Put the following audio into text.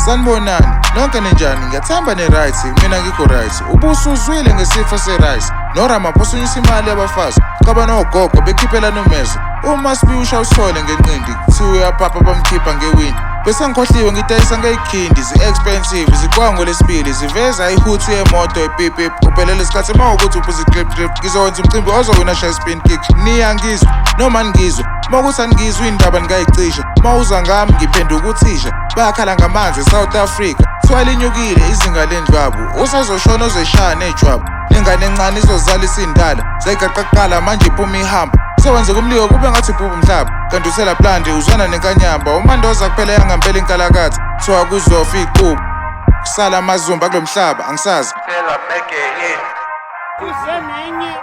Sanibonani, nonke ninjani? Ngiyathemba ni-right, mina ngikho right. Ubusuzwile ngesifo se-rice. NoRamaphosa unyusa imali yabafazi. Qaba nogogo bekhiphelana umeze. Uma sibusha usithole ngenqindi, kuthiwa uyaphapha bamkhipha ngewindi. Bese ngikhohliwe ngidayisa ngeyikhindi, zi-expensive, zikwango lesibili, ziveza ihuthi yemoto ipipip. Uphelele isikhathi uma ukuthi uphuza i-drip drip. Ngizokwenza umcimbi ozowina shaya spin kick. Niyangizwa noma ningizwe. Uma kuthi aningizwa indaba ningayicisha. Uma uza ngami ngiphenduka uthisha. Bayakhala ngamanzi eSouth Africa. Kuthiwa linyukile izinga lendlwabu. Usazoshona ozoyishaya nejwabu. Nengane encane izozala isindala. Zayiqaqaqala manje iphuma ihamba. Sewenze kumliwe kube ngathi ubhubha umhlaba. Kanti uthela plandi uzwana nenkanyamba. Umandoza kuphela yangampela inkalakatha. Kuthiwa kuzofa iqubu. Kusala amazumba kulo mhlaba angisazi. Kuze nenye.